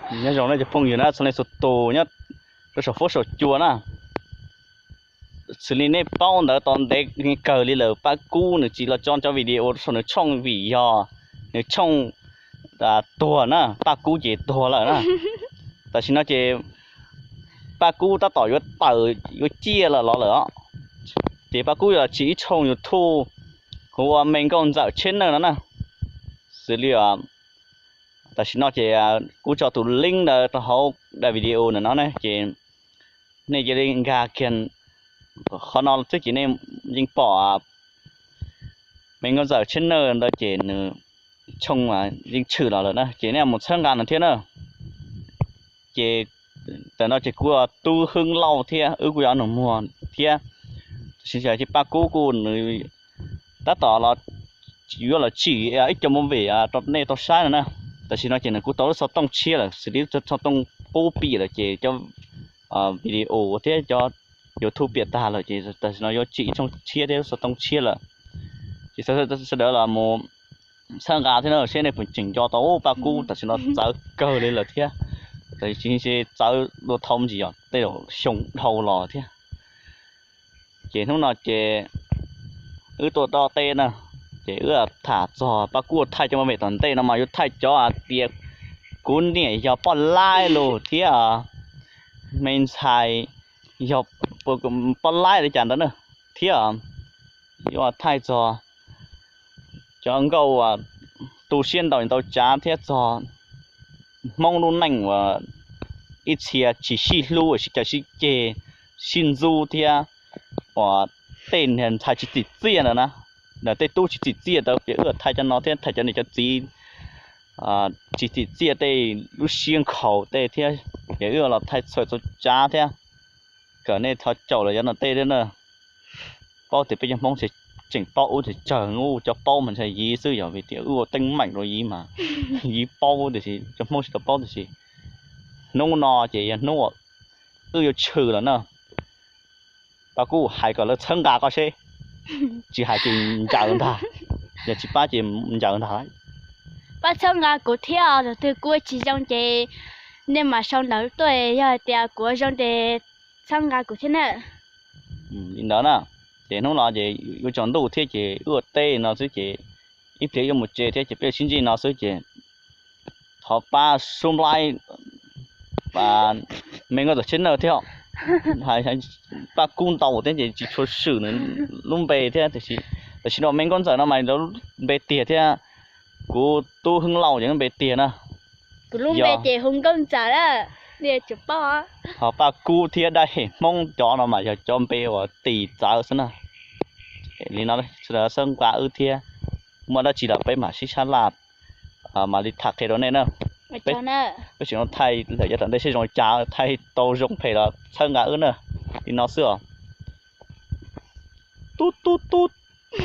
Nyob zoo nej cov phooj ywg na, txhua leej txhua tus nyob rau saum fuab saum cua na. Xws li nej paub ntawd, tau ntev kawg li lawm Paj Kub nws tsis los tso cov video rau saum nws tshooj vim yog nws tshooj tuag na, Paj Kub ces tuag lawm na. Tam sim no ces Paj Kub tab tom yuav tawm yuav ciaj los los lawm os. Ces Paj Kub yuav tsim ib tshooj YouTube hu ua Me Nkauj Ntxawm Channel no na. Xws li tam sim no ces kuv tso tus link ntawd rau hauv daim video ntawm no ne, ces nej cia li nkag kiag qhov no xwb ces nej yeej pom Me Nkauj Ntxawm Channel ntawd ces nws tshooj yeej tshwm los lawm na, ces nej mus txhawb nqa nws thiab na. Ces tam no ces kuv Tub Hwb Lauj thiab wb kuj yog nus muag thiab, tab sis ces Paj Kub kuj nws tab tom los yuav los tsim ib co movie rau nej tau saib no na. Tam sim no ces nws kuj tau lub xov tooj tshiab lawm, xws li xov tooj qub pim lawm ces cov video thiab cov YouTube piam tag lawm ces tam sim no yuav tsim ib tshooj tshiab thiab lub xov tooj tshiab lawm. Ces sawv daws los mus txhawb nqa thiab na, seb nej puas tseem nco tau Paj Kub tam sim no txawv kawg li lawm thiab. Tam sim no txawv dua thaum ntsis yog tej xyoo dhau los thiab. Ces hnub no ces wb tuaj dob teb na, ces wb tham txog Paj Kub thaij cov movie tom ntej no mas yuav thaij cov hais tias kuv niam yog poj laib los thiab me ntxhais yog poj laib li cas ntawd na, thiab yuav thaij txog cov nkauj tu siab ntau ntau tsav thiab txog Hmoob lub neej uas ib txhia tsis sib hlub sib cav sib ceg, sib ntxub thiab uas tej niag ntxhais tsis txim txiaj ntawd na, tej tub tsis txim txiaj ntawd, ces wb thaij cov no thiab thaij cov niam cov txiv tsis txim txiaj tej lub siab nkhaus tej thiab, ces wb los thaij txhua txhua tsav thiab. Kom nej thov caum los yav no tej thiab na. Paub tias peb cov Hmoob tseem paub ub tseem tsawg, cov paub mas ntshai yiv xwb, yog vim tias wb ua teeb meem rau yiv mas yiv paub tiam sis cov Hmoob tsis tau paub tiam sis hnub no ces yog hnub uas wb yuav tshwm lawm na. Paj Kub hais kom lawv txhawb nqa koj seb, tsis hais ces ncaws ntag, yog tsis pab ces ncaws ntag lauj. Pab txhawb nqa kuv thiab, thaum twg kuv tsis zoo ces nej mam sau ntawv tuaj, yog hais tias kuv zoo ces txhawb nqa kuv thiab na. Li ntawd na, ces hnub no ces yuav tsaus ntuj thiab ces wb ua teb no xwb ces ib pliag yuav mus tsev thiab ces peb sib ntsib no xwb ces thov pab subscribe Me Nkauj Ntxawm Channel thiab. Hais Paj Kub ntau thiab ces tsis tshua swm nws lub npe thiab, tam sim no Me Nkauj Ntxawm no mas lub npe tiag thiab, kuv Tub Hwb Lauj ces lub npe tiag na. Kuv lub npe ces hu Nkauj Ntxawm na, nej tsuas paub. Ho Paj Kub thiab Dab Hem Hmoob cov no mas yog cov npe uas tis txawv xwb na. Li no sawv daws txhawb nqa wb thiab, muaj dab tsi los peb mam sib sab laj mam li tham qhia rau nej na. Peb tseem thaij lawm yav tom ntej seb zoo li cas, thaij tau zoo phem los txhawb nqa wb na. Li no xwb os. Tub tub tub